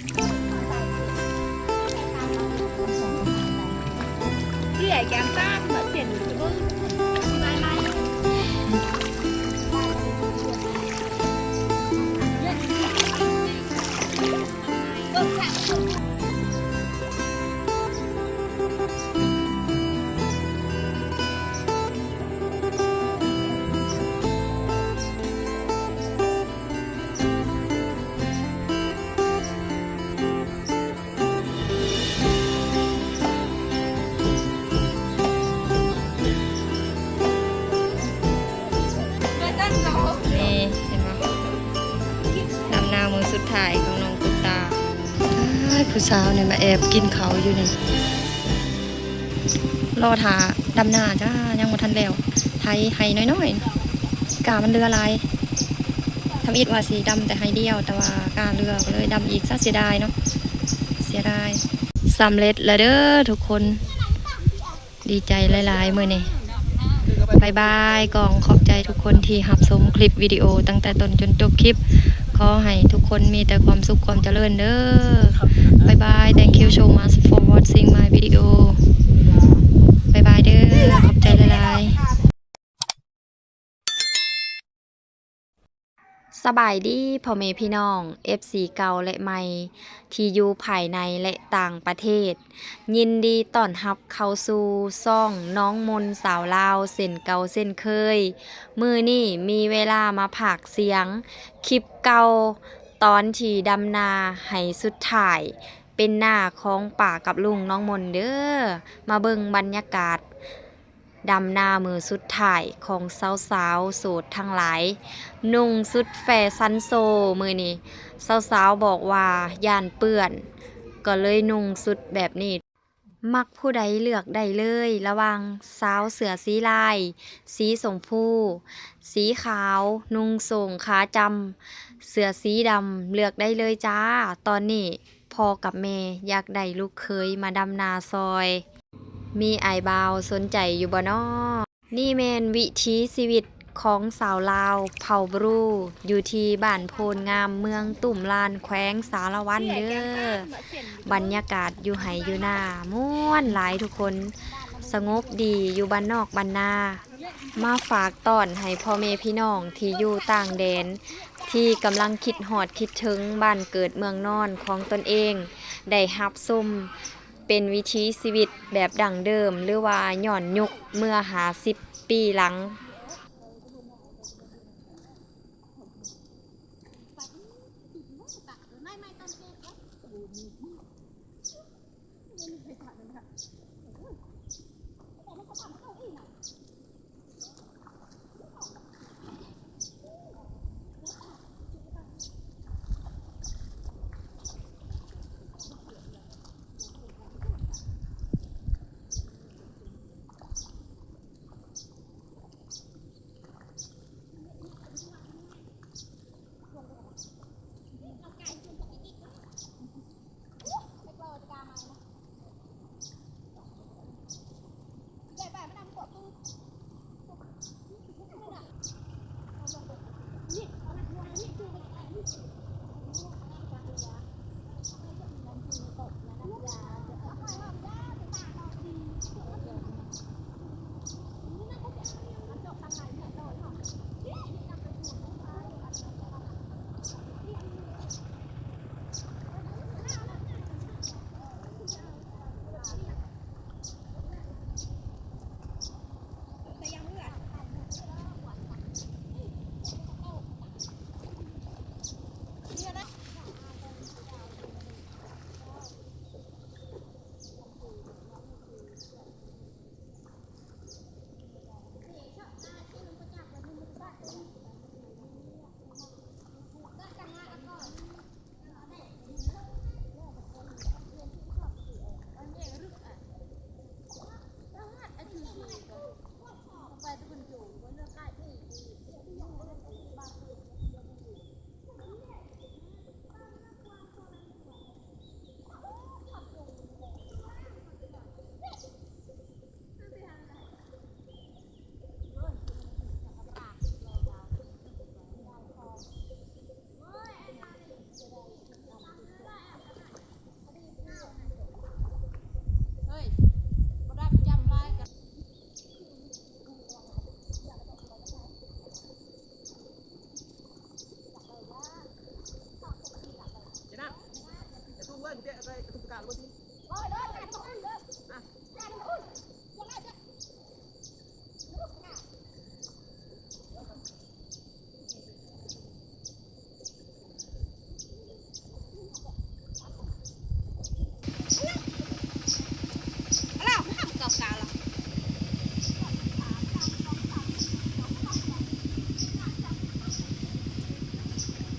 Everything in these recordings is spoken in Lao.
ເຫຼືອຢ່າງຕ່າງເນາະ ເສັ້ນຄືເບິ່ງ ນີ້ເຫັນບໍ່? ດຳນາມື້ສຸດທ້າຍຂອງນ້ອງຕຸກຕາ. ອ້າຍ ຜູ້ສາວນີ້ມາແອບກິນເຂົ້າຢູ່ນີ້. ລໍຖ້າດຳນາຈ້າ ຍັງບໍ່ທັນແລ້ວ ໄຖໄຮ່ນ້ອຍໆ ກ້າມັນເຫຼືອຫຼາຍ. ທຳອິດວ່າຊິດຳແຕ່ໄຮ່ດຽວ ແຕ່ວ່າກ້າເຫຼືອ ກໍເລີຍດຳອີກຊະ ເສຍດາຍເນາະ ເສຍດາຍ. ສຳເລັດແລ້ວເດີທຸກຄົນ ດີໃຈຫຼາຍໆມື້ນີ້. ບາຍບາຍກອງ ຂອບໃຈທຸກຄົນທີ່ຮັບຊົມຄລິບວິດີໂອຕັ້ງແຕ່ຕົ້ນຈົນຈົບຄລິບ. ຂໍໃຫ້ທຸກຄົນມີແຕ່ຄວາມສຸກຄວາມຈະເລີນເດີ. ບາຍບາຍ Thank you so much for watching my video. ບາຍບາຍເດີ ຂອບໃຈຫຼາຍໆ. ສະບາຍດີພໍ່ແມ່ພີ່ນ້ອງ ເອັຟຊີ ເກົ່າ ແລະ ໃໝ່ ທີ່ຢູ່ພາຍໃນ ແລະ ຕ່າງປະເທດ. ຍິນດີຕ້ອນຮັບເຂົ້າສູ່ຊ່ອງນ້ອງມົນສາວລາວເຊັ່ນເກົ່າເຊັ່ນເຄີຍ. ມື້ນີ້ມີເວລາມາພາກສຽງຄລິບເກົ່າ ຕອນທີ່ດຳນາໄຮ່ສຸດທ້າຍ ເປັນນາຂອງປ້າກັບລຸງນ້ອງມົນເດີ. ມາເບິ່ງບັນຍາກາດ ດຳນາມື້ສຸດທ້າຍຂອງສາວໆໂສດທັງຫຼາຍ ນຸ່ງຊຸດແຟຊັນໂຊ. ມື້ນີ້ສາວໆບອກວ່າຢ້ານເປື້ອນ ກໍເລີຍນຸ່ງຊຸດແບບນີ້. ມັກຜູ້ໃດເລືອກໄດ້ເລີຍ ລະຫວ່າງສາວເສື້ອສີລາຍ, ສີຊົມພູ, ສີຂາວ, ນຸ່ງໂສ້ງຂາຈຳ, ເສື້ອສີດຳ ເລືອກໄດ້ເລີຍຈ້າ. ຕອນນີ້ພໍ່ກັບແມ່ຢາກໄດ້ລູກເຂີຍມາດຳນາຊ່ອຍ. ມີອ້າຍບ່າວສົນໃຈຢູ່ບໍ່ນໍ? ນີ້ແມ່ນວິຖີຊີວິດຂອງຊາວລາວເຜົ່າບຣູ ຢູ່ທີ່ບ້ານໂພນງາມ ເມືອງຕຸ້ມລານ ແຂວງສາລະວັນເດີ. ບັນຍາກາດຢູ່ໄຮ່ຢູ່ນາມ່ວນຫຼາຍທຸກຄົນ ສະຫງົບດີຢູ່ບ້ານນອກບ້ານນາ. ມາຝາກຕ້ອນໃຫ້ພໍ່ແມ່ພີ່ນ້ອງທີ່ຢູ່ຕ່າງແດນ ທີ່ກຳລັງຄິດຮອດຄິດເຖິງບ້ານເກີດເມືອງນອນຂອງຕົນເອງ ໄດ້ຮັບຊົມ ເປັນວິຖີຊີວິດແບບດັ້ງເດີມ ຫຼືວ່າຍ້ອນຍຸກເມື່ອຫ້າສິບປີຫຼັງ.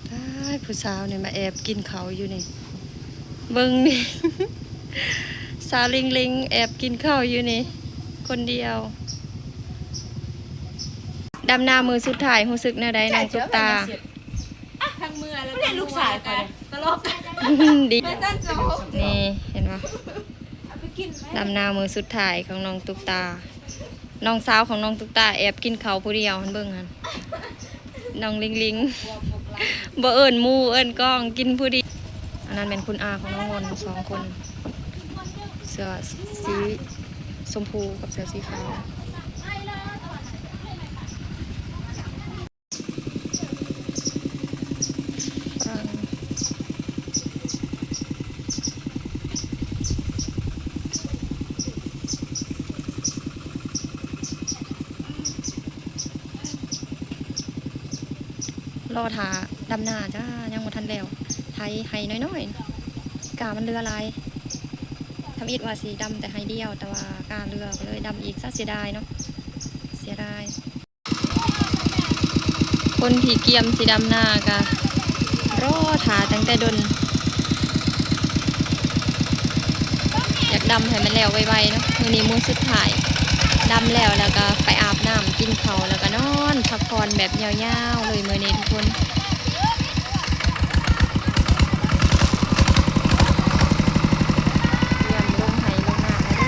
ຕາຍ ຜູ້ສາວນີ້ມາແອບກິນເຂົ້າຢູ່ນີ້ ເບິ່ງນີ້ ສາວລິງໆ ແອບກິນເຂົ້າຢູ່ນີ້ຄົນດຽວ. ດຳນາມື້ສຸດທ້າຍ ຮູ້ສຶກແນວໃດນ້ອງຕຸກຕາ? ທັງເມື່ອແລ້ວ ລູກຊາຍຂ້ອຍຕະຫຼົກ ດີ ນີ້ເຫັນບໍ່? ດຳນາມື້ສຸດທ້າຍຂອງນ້ອງຕຸກຕາ. ນ້ອງສາວຂອງນ້ອງຕຸກຕາແອບກິນເຂົ້າຜູ້ດຽວຫັ້ນ ເບິ່ງຫັ້ນ ນ້ອງລິງໆ ບໍ່ເອີ້ນໝູ່ເອີ້ນກອງ ກິນຜູ້ດຽວ. ອັນນັ້ນແມ່ນຄຸນອາຂອງນ້ອງມົນ ສອງຄົນ ເສື້ອສີຊົມພູກັບເສື້ອສີຂາວ. ລໍຖ້າດຳນາຈ້າ ຍັງບໍ່ທັນແລ້ວ ໄຖໄຮ່ນ້ອຍໆ ກ້າມັນເຫຼືອຫຼາຍ ທຳອິດວ່າຊິດຳແຕ່ໄຮ່ດຽວ ແຕ່ວ່າກ້າເຫຼືອ ກໍເລີຍດຳອີກຊະ ເສຍດາຍເນາະ ເສຍດາຍ. ຄົນທີ່ກຽມຊິດຳນາກະລໍຖ້າຕັ້ງແຕ່ດົນ ຢາກດຳໃຫ້ມັນແລ້ວໄວໆເນາະ. ມື້ນີ້ມື້ສຸດທ້າຍ ດຳແລ້ວ ແລ້ວກະໄປອາບນ້ຳ ກິນເຂົ້າ ແລ້ວກະນອນພັກຜ່ອນແບບຍາວໆເລີຍມື້ນີ້ທຸກຄົນ. ກຽມລົງໄຮ່ລົງນາແລ້ວ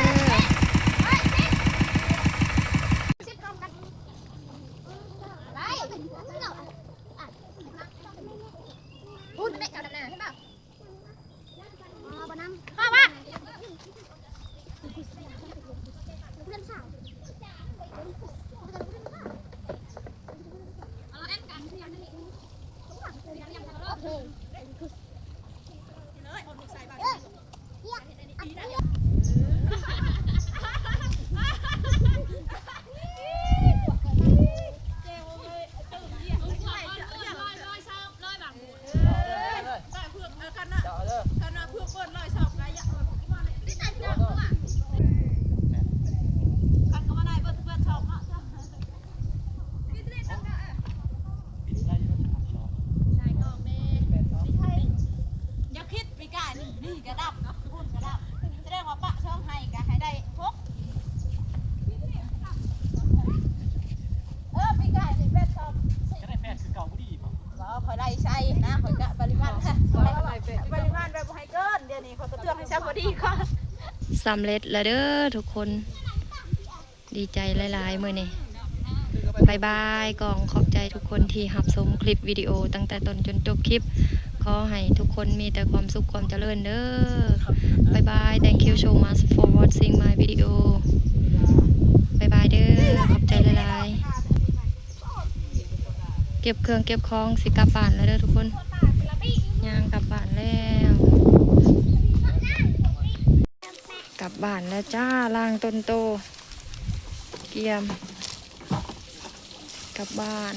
ເດີ. ຢ່າຄິດ ປີກາຍນີ້ ນີ້ກະດຳ ພຸ້ນກະດຳ ສະແດງວ່າປະຊ່ອງໄຮ່ກະໃຫ້ໄດ້ຫົກ ເອີ ປີກາຍນີ້ແປດຊ່ອງ ກະໄດ້ແປດຄືເກົ່າພໍດີບໍ? ບໍ່ ຂ້ອຍໄລ່ໃສ່ນະ ຂ້ອຍກະປະລິມານ ປະລິມານແບບບໍ່ໃຫ້ເກີນ ດຽວນີ້ຂ້ອຍກະເຕືອນໃຫ້ຊະພໍດີກ່ອນ. ສຳເລັດແລ້ວເດີທຸກຄົນ. ດີໃຈຫຼາຍໆ ມື້ນີ້ ບາຍບາຍກອງ ຂອບໃຈທຸກຄົນທີ່ຮັບຊົມຄລິບວິດີໂອຕັ້ງແຕ່ຕົ້ນຈົນຈົບຄລິບ. ຂໍໃຫ້ທຸກຄົນມີແຕ່ຄວາມສຸກຄວາມຈະເລີນເດີ. ບາຍບາຍ Thank you so much for watching my video. ບາຍບາຍເດີ ຂອບໃຈຫຼາຍໆ. ເກັບເຄື່ອງເກັບຂອງຊິກັບບ້ານແລ້ວເດີທຸກຄົນ ຍ່າງກັບບ້ານແລ້ວ. ກັບບ້ານແລ້ວຈ້າ ລ້າງຕົນໂຕ ກຽມກັບບ້ານ.